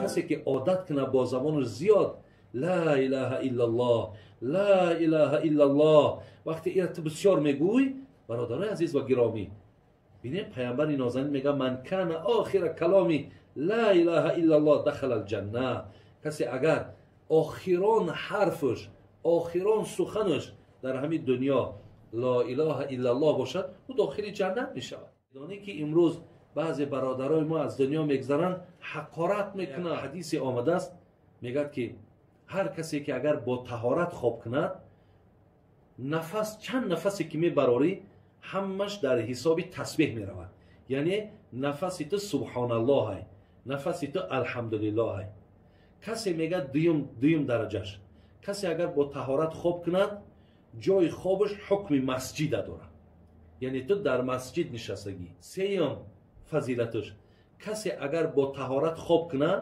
Касе ки одат кунад бо забонаш зиёд ла илаҳа иллаллоҳ, ла илаҳа иллаллоҳ, вақте ира ту бисёр мегӯй, бародарои азиз ва гиромӣ, бинем паямбари нозанин мегӯяд: ман кана охира каломи ла илаҳа иллаллоҳ дахала алҷанна. Касе агар охирон ҳарфаш, охирон суханаш дар ҳамин дунё ла илаҳа иллаллоҳ бошад, ӯ дохили ҷаннат мешавад. Донӣ ки имрӯз баъзе бародарои мо аз дунё мегзаранд, ҳақорат мекунанд. Ҳадисе омадааст, мегӯяд ки ҳар касе ки агар бо таҳорат хоб кунад, нафас чанд нафасе ки мебарорӣ, ҳамаш дар ҳисоби тасбеҳ меравад. Яъне нафаси ту субҳоналлоҳай, нафаси ту алҳамдулиллоҳай. Касе мегӯяд дуюм дараҷаш, касе агар бо таҳорат хоб кунад, ҷои хобаш ҳукми масҷида дорад, яъне ту дар масҷид нишастагӣ. Сеюм фазилаташ, касе агар бо таҳорат хоб кунад,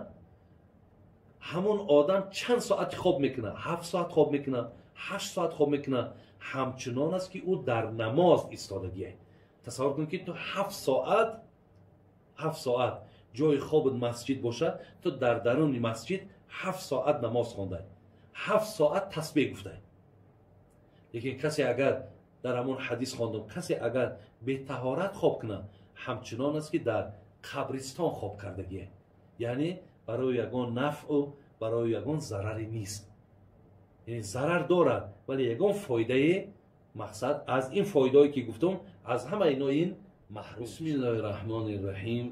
ҳамон одам чанд соати хоб мекунад, 7 соат хоб мекунад, 8 соат хоб мекунад, ҳамчунон аст ки ӯ дар намоз истодагиай. Тасаввур кун ки ту 7 соат, 7 соат ҷои хобат масҷид бошад, ту дар даруни масҷид 7 соат намоз хондай, 7 соат тасбеҳ гуфтай. Лекин касе агар дар ҳамон ҳадис хондум, касе агар бетаҳорат хоб кунад, ҳамчунон аст ки дар қабристон хоб кардагие, яъне барои ягон нафъу барои ягон зараре нест. Яъне зарар дорад, вале ягон фоидае, мақсад аз ин фоидаое ки гуфтум, аз ҳама ино ин маҳрум. Бисмиллоҳи раҳмони раҳим.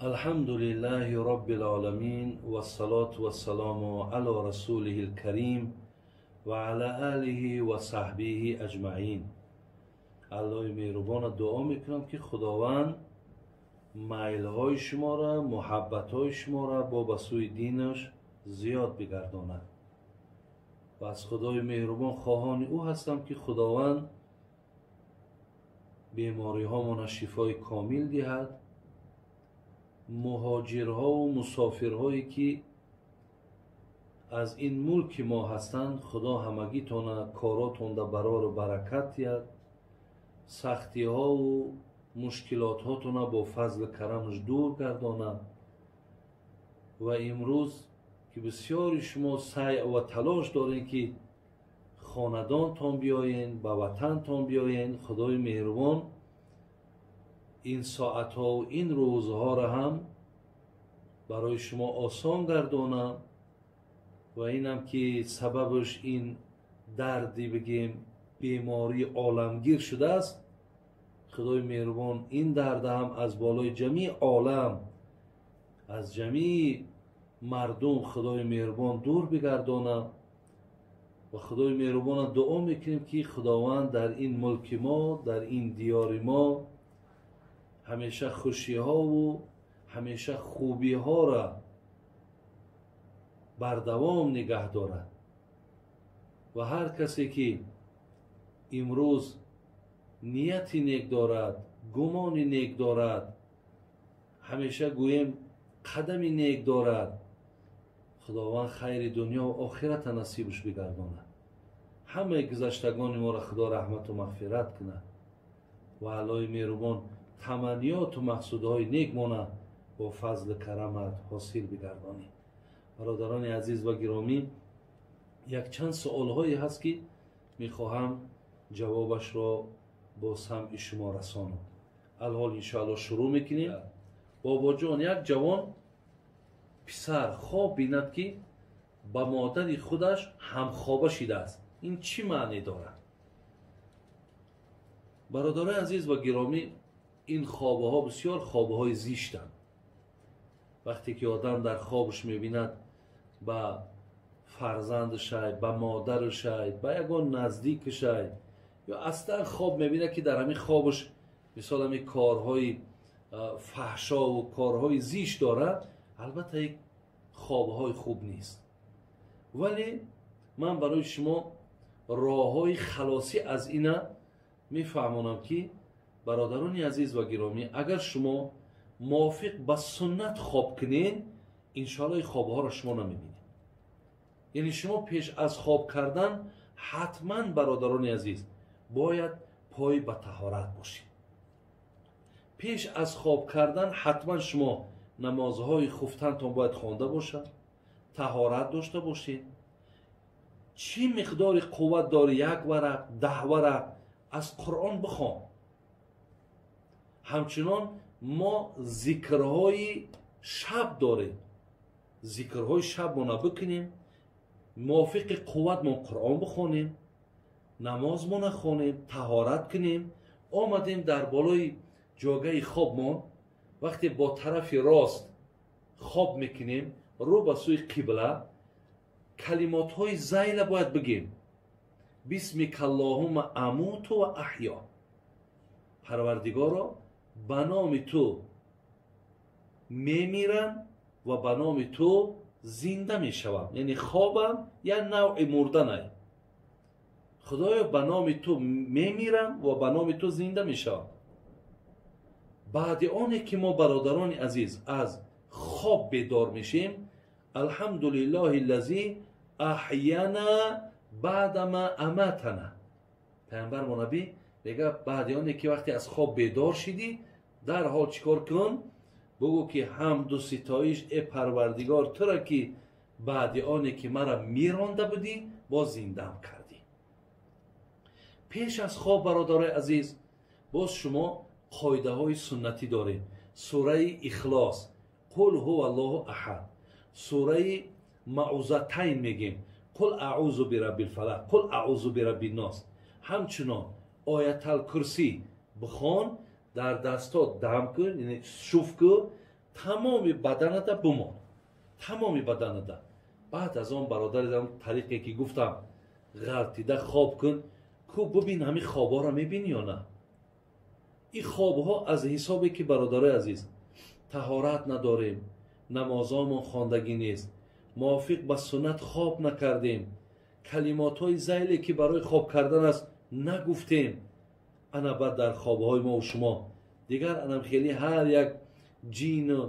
Алҳамдулиллаҳи роббил оламин вассалоту вассаламу ало расулиҳил карим ва ала олиҳи ва саҳбиҳи аҷмаин. Аллоҳи меҳрубона дуо мекунам ки Худованд майлҳои шуморо, муҳаббатҳои шуморо бо ба сӯи динаш зиёд бигардонад. Ва аз Худои меҳрубон хоҳони ӯ ҳастам ки Худованд бемориҳомона шифои комил диҳад, муҳоҷирҳову мусофирҳое ки аз ин мулки мо ҳастанд, Худо ҳамагитона коротонда барору баракат диҳад, сахтиҳову мушкилотҳотона бо фазли карамаш дур гардонад. Ва имрӯз ки бисёри шумо сай ва талош доред ки хонадонтон биёен, ба ватантон биёен, Худои меҳрубон ин соатҳову ин рӯзҳоро ҳам барои шумо осон гардонад. Ва инам ки сабабаш ин дарди бигем бемории оламгир шудааст, Худои меҳрубон ин дарда ҳам аз болои ҷамии олам, аз ҷамии мардум Худои меҳрубон дур бигардонад. Ва Худои меҳрубона дуо мекунем ки Худованд дар ин мулки мо, дар ин диёри мо ҳамеша хушиҳову ҳамеша хубиҳоро бардавом нигаҳ дорад. Ва ҳар касе ки имрӯз нияти нек дорад, гумони нек дорад, ҳамеша гӯем қадами нек дорад, Худованд хайри дунё ва охирата насибаш бигардонад. Ҳамаи гузаштагони моро Худо раҳмату мағфират кунад ва Аллоҳи меҳрубон таманниёту мақсудҳои нек мона бо фазли карамат ҳосил бигардонӣ. Бародарони азиз ва гиромӣ, якчанд суолҳое ҳаст ки мехоҳам ҷавобашро бо самъи шумо расонам. Алҳол иншоаллоҳ шурӯъ мекунем. Бобоҷон, як ҷавон писар хоб бинад ки ба модари худаш ҳамхоба шидааст, ин чӣ маъне дорад? Бародарои азиз ва гиромӣ, ин хобаҳо бисёр хобаҳои зиштанд. Вақте ки одам дар хобаш мебинад ба фарзандашай, ба модарашай, ба ягон наздикашай, ё аслан хоб мебинад ки дар ҳамин хобаш мисол ҳамин корҳои фаҳшову корҳои зишт дорад, албатта як хобҳои хуб нест. Вале ман барои шумо роҳҳои халосӣ аз ина мефаҳмонам ки бародарони азиз ва гиромӣ, агар шумо мувофиқ ба суннат хоб кунед, иншоаллоҳ ин хобҳоро шумо намебинед. Яъне шумо пеш аз хоб кардан ҳатман, бародарони азиз, бояд пой ба таҳорат бошед. Пеш аз хоб кардан ҳатман шумо намозҳои хуфтантон бояд хонда бошад, таҳорат дошта бошед. Чӣ миқдори қувват дори, 1 варақ, 10 варақ аз Қуръон бихон. Ҳамчунон мо зикрҳои шаб дорем, зикрҳои шабмона бикунем, мувофиқи қувватмон Қуръон бихонем, намозмона хонем, таҳорат кунем. Омадем дар болои ҷогаи хобмон, вақте бо тарафи рост хоб мекунем, рӯ ба сӯи қибла, калимотҳои зайла бояд бигем. Бисмикаллоҳумма амуту ва аҳё. Парвардигоро, ба номи ту мемирам ва ба номи ту зинда мешавам. Яъне хобам як навъи мурданай. Худоё, ба номи ту мемирам ва ба номи ту зинда мешавам. Баъди оне ки мо, бародарони азиз, аз хоб бедор мешем, алҳамдулиллоҳи лази аҳяна баъдама аматана. Пайғамбар мо набӣ мега, баъди оне ки вақте аз хоб бедор шидӣ, дарҳол чӣ кор кун? Бугӯ ки ҳамду ситоиш, э Парвардигор, тура ки баъди оне ки мара миронда будӣ, боз зиндаам кардӣ. Пеш аз хоб, бародарои азиз, боз шумо қоидаҳои суннатӣ доред. Сураи Ихлос, қул ҳува аллоҳу аҳад, сураи Маъузатайн мегем, қул аъузу бираббил фалақ, қул аъузу бираббин нос. Ҳамчунон Оятал Курсӣ бихон, дар дастот дам кун, яъне шуф кун, тамоми баданата бимон, тамоми баданата. Баъд аз он, бародари, тариқе ки гуфтам, ғалтида хоб кун. Ку бубин, ҳамин хобҳоро мебинӣ ё на? Ин хобҳо аз ҳисобе ки, бародарои азиз, таҳорат надорем, намозомон хондагӣ нест, мувофиқ ба суннат хоб накардем, калимотҳои зайле ки барои хоб кардан аст нагуфтем. Ана баъд дар хобҳои мо шумо дигар анам хеле ҳар як ҷину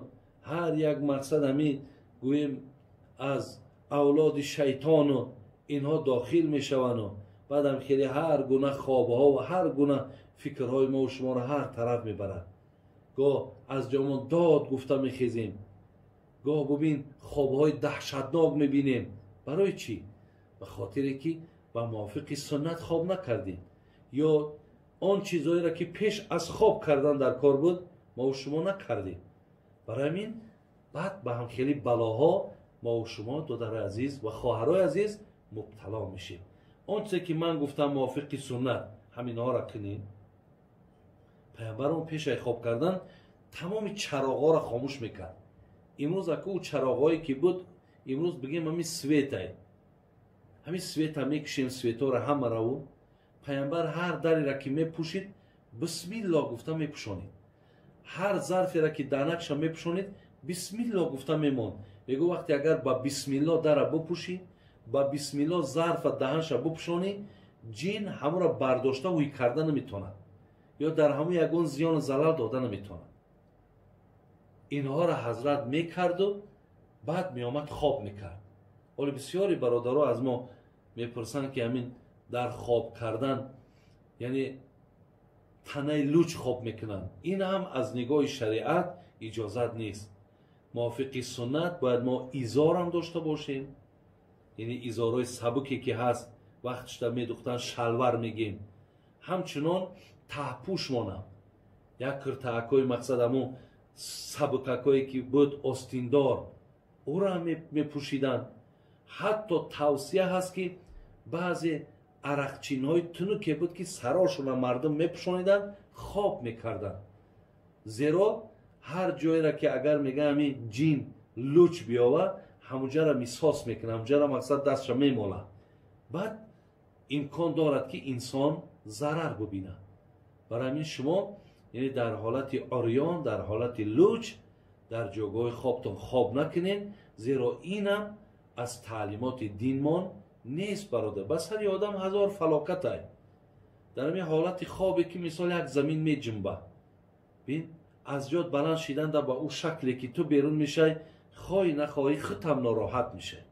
ҳар як мақсад, ҳамин гӯем, аз авлоди шайтону инҳо дохил мешаванду баъдам хеле ҳар гуна хобҳо ва ҳар гуна фикрҳои мо шуморо ҳар тараф мебарад. Гоҳ аз ҷомон дод гуфта мехезем, гоҳ бубин хобҳои даҳшатнок мебинем. Барои чӣ? Ба хотире ки ба мувофиқи суннат хоб накардем ё он чизҳоеро ки пеш аз хоб кардан дар кор буд, мо шумо накардем. Барои ҳамин баъд ба ҳамхели балоҳо мо шумо, додарои азиз ва хоҳарои азиз, мубтало мешем. Он чизе ки ман гуфтам, мувофиқи суннат ҳаминҳоро кунем. Пайғамбарон пешаи хоб кардан тамоми чароғҳоро хомӯш мекард. Имрӯз аку ӯ чароғҳое ки буд, имрӯз бигем, ҳамин светай, ҳамин света мекушем, светҳоро ҳамараву. Пайғамбар ҳар дареро ки мепӯшид, бисмилло гуфта мепӯшонид, ҳар зарферо ки данакша мепӯшонид, бисмилло гуфта мемонд. Мегӯ, вақте агар ба бисмилло дара бупӯшӣ, ба бисмилло зарфа даҳанша бупӯшонӣ, ҷин ҳамонро бардошта ҳуй карда наметавонад ё дар ҳамон ягон зиёну залал дода наметавонад. Инҳоро ҳазрат мекарду баъд меомад, хоб мекард. Ҳоло бисёри бародаро аз мо мепурсанд, ки ҳамин дар хоб кардан, яъне танаи луч хоб мекунанд. Ин ҳам аз нигоҳи шариат иҷозат нест. Мувофиқи суннат бояд мо изорам дошта бошем, яъне изорҳои сабуке ки ҳаст, вақтшда медухтан, шалвар мегем. Ҳамчунон таҳпӯш монам, як киртаакҳои, мақсад, ҳамун сабукакҳое ки буд, остиндор, ӯро ҳам мепӯшиданд. Ҳатто тавсия ҳаст, ки баъзе арақчинҳои тунуке буд, ки сарошона мардум мепӯшониданд, хоб мекарданд. Зеро ҳар ҷоеро ки агар мега ҳамин ҷин луч биёвад, ҳамуҷаро мисос мекунад, ҳамуҷаро, мақсад, дастша мемолад. Баъд имкон дорад, ки инсон зарар бубинад. Барои ҳамин шумо, яъне дар ҳолати орён, дар ҳолати луч дар ҷойгоҳи хобтон хоб накунед, зеро инам аз таълимоти динмон нест. Бародар, ба сари одам ҳазор фалокатай дар ҳамин ҳолати хобе, ки мисол як замин меҷунба, бин, аз ҷод баланд шиданда ба ӯ шакле ки ту берун мешай, хоҳӣ нахоҳӣ, худам нороҳат мешай.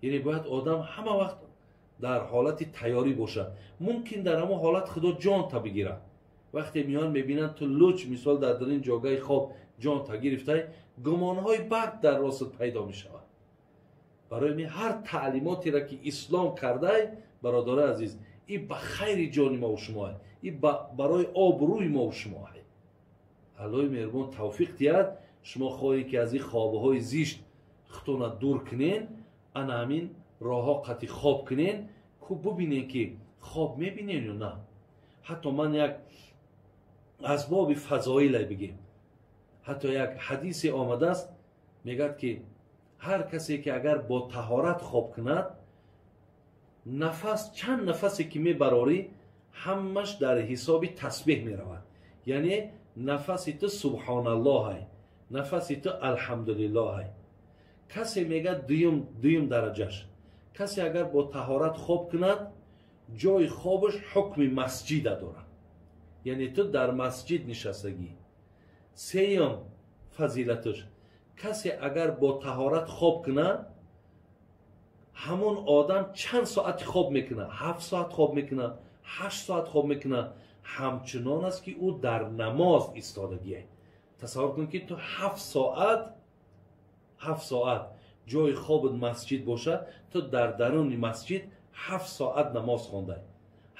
Яъне бояд одам ҳама вақт дар ҳолати тайёрӣ бошад. Мумкин дар ҳамон ҳолат худо ҷонта бигирад. Вақте миён мебинанд ту луч мисол дар дарин ҷогаи хоб ҷонта гирифтай, гумонҳои бад дар ростат пайдо мешавад. Барои ми ҳар таълимотеро ки ислом кардай, бародари азиз, и ба хайри ҷони мову шумо, и барои обрӯи мову шумо. Аллоҳи меҳрубон тавфиқ диҳад. Шумо хоҳед ки аз ин хобҳои зишт худтона дур кунен, ана ҳамин роҳҳо қати хоб кунен, ку бубинен ки хоб мебинен ё на. Ҳатто ман як асбоби фазоиле бигем, ҳатто як ҳадисе омадааст, мегӯяд ки ҳар касе ки агар бо таҳорат хоб кунад, нафас чанд нафасе ки мебарорӣ, ҳамаш дар ҳисоби тасбеҳ меравад. Яъне нафаси ту субҳоналлоҳай, нафаси ту алҳамдулиллоҳай. Касе мегӯяд дуюм дараҷаш, касе агар бо таҳорат хоб кунад, ҷои хобаш ҳукми масҷида дорад, яъне ту дар масҷид нишастагӣ. Сеюм фазилаташ, касе агар бо таҳорат хоб кунад, ҳамон одам чанд соати хоб мекунад, 7 соат хоб мекунад, 8 соат хоб мекунад, ҳамчунон аст ки ӯ дар намоз истодагие. Тасаввур кун ки ту 7 соат, 7 соат ҷои хобат масҷид бошад, ту дар даруни масҷид 7 соат намоз хондай,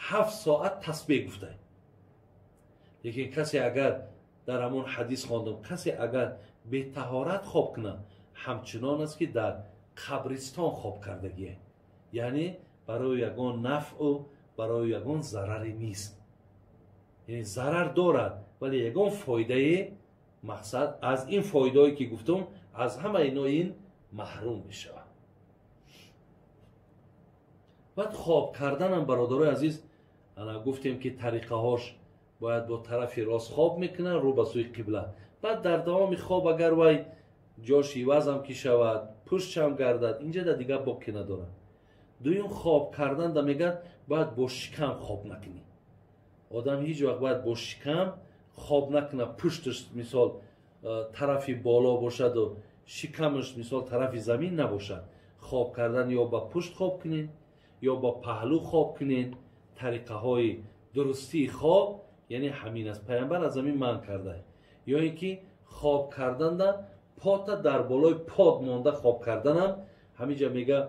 7 соат тасбеҳ гуфтай. Лекин касе агар дар ҳамон ҳадис хондам, касе агар бетаҳорат хоб кунад, ҳамчунон аст ки дар қабристон хоб кардагие. Яъне барои ягон нафъу барои ягон зараре нест. Яъне зарар дорад, вале ягон фоидае, мақсад аз ин фоидаое ки гуфтам, аз ҳама ино ин маҳрум мешавад. Баъд хоб карданам, бародарои азиз, ана гуфтем ки тариқаҳош бояд бо тарафи рост хоб мекунад, рӯ ба сӯи қибла. Баъд дар давоми хоб агар вай ҷош ивазам ки шавад, пуштшам гардад, инҷа да дигар боке надорад. Дуюм, хоб кардан да мегӯяд бояд бо шикам хоб накунӣ. Одам ҳеҷ вақт бояд бо шикам хоб накунад, пушташ мисол тарафи боло бошаду шикамаш мисол тарафи замин набошад. Хоб кардан ё ба пушт хоб кунед, ё ба паҳлӯ хоб кунед. Тариқаҳои дурустии хоб яъне ҳамин аст. Пайғамбар аз ҳамин манъ карда. Ё ин ки хоб карданда пота дар болои под монда хоб карданам ҳаминҷа мега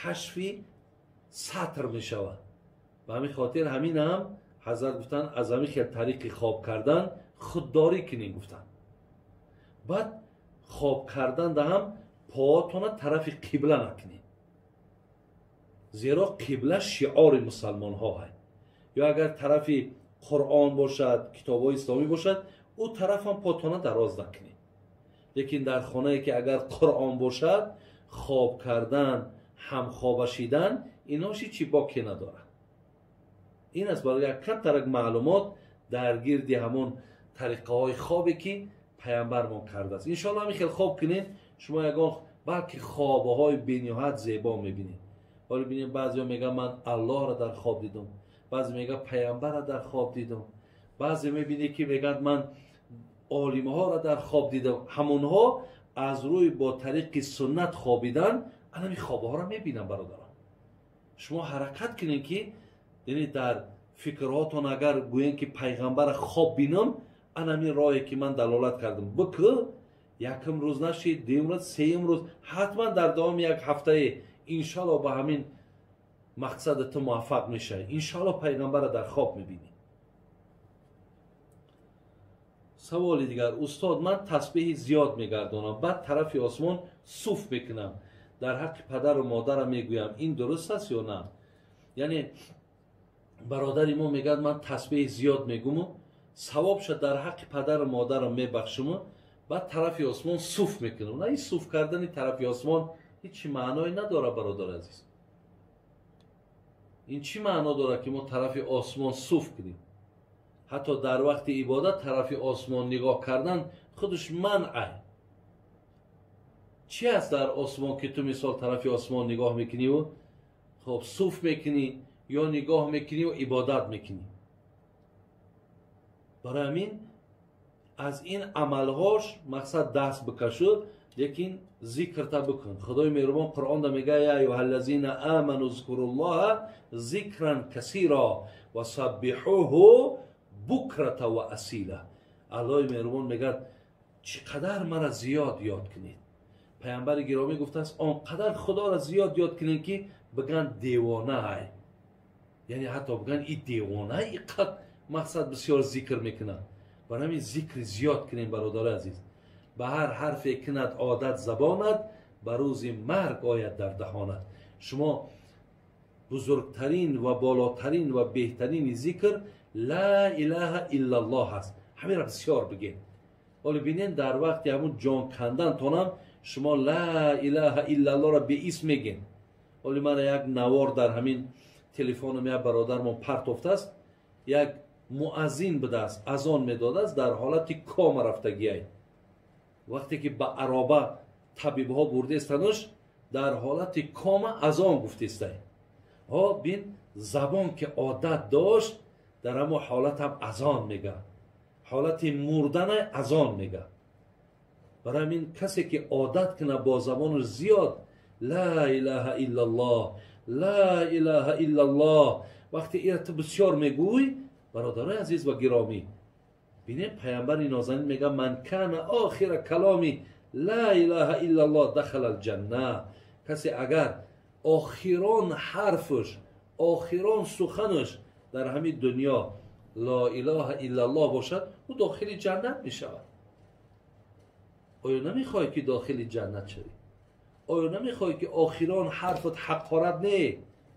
кашфи сатр мешавад. Ба ҳамин хотир ҳаминам ҳазрат гуфтанд аз ҳамин хел тариқи хоб кардан худдорӣ кунед гуфтанд. Баъд хоб карданда ҳам поотона тарафи қибла накунед, зеро қибла шиори мусалмонҳо ҳай. Ё агар тарафи Қуръон бошад, китобҳои исломӣ бошад, ӯ тарафам потона дароз накунед. Лекин дар хонае ки агар Қуръон бошад, хоб кардан, ҳамхобашидан иноши чӣ боке надорад. Ин аст барои як камтарак маълумот дар гирди ҳамон тариқаҳои хобе ки пайғамбармон кардааст. Иншоалло ҳамин хел хоб кунед, шумо ягон балки хобаҳои бениҳоят зебо мебинед. Ҳоло бинед, баъзеҳо мегӯянд ман Аллоҳро дар хоб дидам, баъзе мегӯянд пайғамбарро дар хоб дидам, баъзе мебинед ки мегӯянд ман олимҳоро дар хоб дидам. Ҳамонҳо аз рӯи бо тариқи суннат хобидан анами хобҳоро мебинанд. Бародарон, шумо ҳаракат кунед ки яъне дар фикрҳотон агар гӯем ки пайғамбарро хоб бинам, анами роҳе ки ман далолат кардам бикӯ, якум рӯз нашид, дуюм рӯз, сеюм рӯз, ҳатман дар давоми як ҳафтае иншоалло ба ҳамин мақсади ту муваффақ мешавӣ. Иншоалло пайғамбарро дар хоб мебинӣ. Саволи дигар: устод, ман тасбеҳи зиёд мегардонам, баъд тарафи осмон суф мекунам, дар ҳаққи падару модарам мегӯям, ин дуруст аст ё на? Яъне бародари мо мегӯяд ман тасбеҳи зиёд мегуму савобша дар ҳаққи падару модарам мебахшуму баъд тарафи осмон суф мекунам. На, ин суф кардани тарафи осмон ҳеҷ маъное надорад, бародари азиз. Ин чӣ маъно дорад ки мо тарафи осмон суф кунем? Ҳатто дар вақти ибодат тарафи осмон нигоҳ кардан худаш манъ. Чӣ аст дар осмон ки ту мисол тарафи осмон нигоҳ мекуниву хоб суф мекунӣ ё нигоҳ мекуниву ибодат мекунӣ? Барои ҳамин аз ин амалҳош мақсад даст бикашу. Лекин зикрта бикун. Худои меҳрубон Қуръонда мега: я айюҳаллазина аману зкуруллоҳа зикран касира ва саббиҳуҳу букрата ва асила. Аллоҳи меҳрубон мегӯяд: чӣ қадар мара зиёд ёд кунед. Паямбари гиромӣ гуфтааст: он қадар Худоро зиёд ёд кунед, ки биган девонаай, яъне ҳатто биган и девона иқад мақсад бисёр зикр мекунад. Барои ҳамин зикри зиёд кунем, бародари азиз. Ба ҳар ҳарфе кунад одат забонат, ба рӯзи марг ояд дар даҳонат. Шумо бузургтарин ва болотарин ва беҳтарини зикр ла илаҳа иллаллоҳ аст. Ҳаминро бисёр бигем. Ҳоло бинен, дар вақти ҳамун ҷон кандантонам шумо ла илаҳа иллаллоҳро беисм мегем. Ҳоли мана як навор дар ҳамин телефонам як бародармон партофтааст, як муаззин будааст, азон медодааст, дар ҳолати кома рафтагиай. Вақте ки ба ароба табибҳо бурдестануш, дар ҳолати кома азон гуфтестай. Ҳо бин, забон ки одат дошт, дар ҳамон ҳолатам азон мега, ҳолати мурдана азон мега. Барои ҳамин касе ки одат кунад бо забонаш зиёд ла илаҳа иллаллоҳ, ла илаҳа иллаллоҳ, вақте ира ту бисёр мегӯй, бародарои азиз ва гиромӣ, бинем, паямбари нозанин мега: ман кана охира каломи ла илаҳа иллаллоҳ дахала алҷанна. Касе агар охирон ҳарфаш, охирон суханаш дар ҳамин дунё ла илаҳа иллаллоҳ бошад, ӯ дохили ҷаннат мешавад. Оё намехоҳӣ ки дохили ҷаннат шавӣ? Оё намехоҳӣ ки охирон ҳарфат ҳақорат не?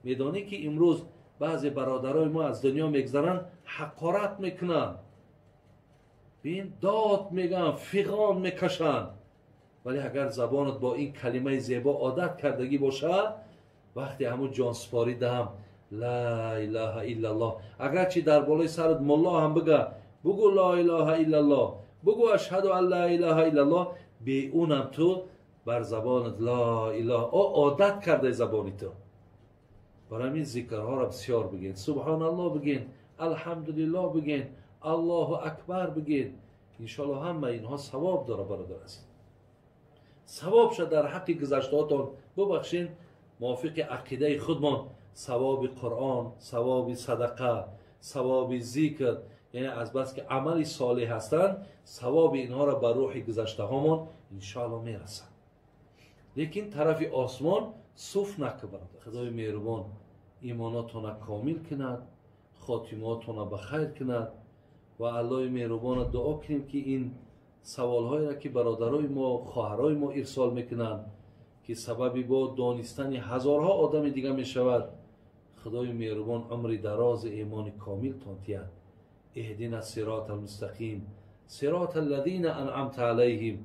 Медонӣ ки имрӯз баъзе бародарои мо аз дунё мегзаранд, ҳақорат мекунанд, бин, дод мегӯянд, фиғон мекашанд. Вале агар забонат бо ин калимаи зебо одат кардагӣ бошад, вақте ҳамун ҷонсупорӣ даҳам ла илаҳа иллаллоҳ, агарчи дар болои сарат мулло ҳам бига, бугӯ ла илаҳа иллаллоҳ, бугӯ ашҳаду ан ла илаҳа иллаллоҳ, беунам ту бар забонат ла илаҳа одат кардаи забони ту. Барои ҳамин зикрҳоро бисёр бигӯед, субҳоналлоҳ бигӯед, алҳамдулиллоҳ бигӯед, аллоҳу акбар бигӯед. Иншоаллоҳ ҳама инҳо савоб дора, бародар азиз. Савоб шад дар ҳаққи гузаштаҳотон бубахшед. Мувофиқи ақидаи худмон савоби Қуръон, савоби садақа, савоби зикр, яъне азбаски амали солеҳ ҳастанд, савоби инҳоро ба рӯҳи гузаштаҳомон иншоаллоҳ мерасад. Лекин тарафи осмон суф накун, бародар. Худои меҳрубон имонотона комил кунад, хотимаотона ба хайр кунад ва Аллоҳи меҳрубона дуо кунем, ки ин саволҳоеро ки бародарои мо, хоҳарои мо ирсол мекунанд, ки сабаби бо донистани ҳазорҳо одами дига мешавад, Худои меҳрубон умри дарози имони комилтон диҳад. اهدنا الصراط المستقیم صراط الذین انعمت علیهم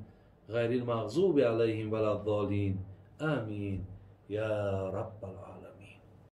غیر المغضوب علیهم ولا الضالین آمین یا رب العالمین.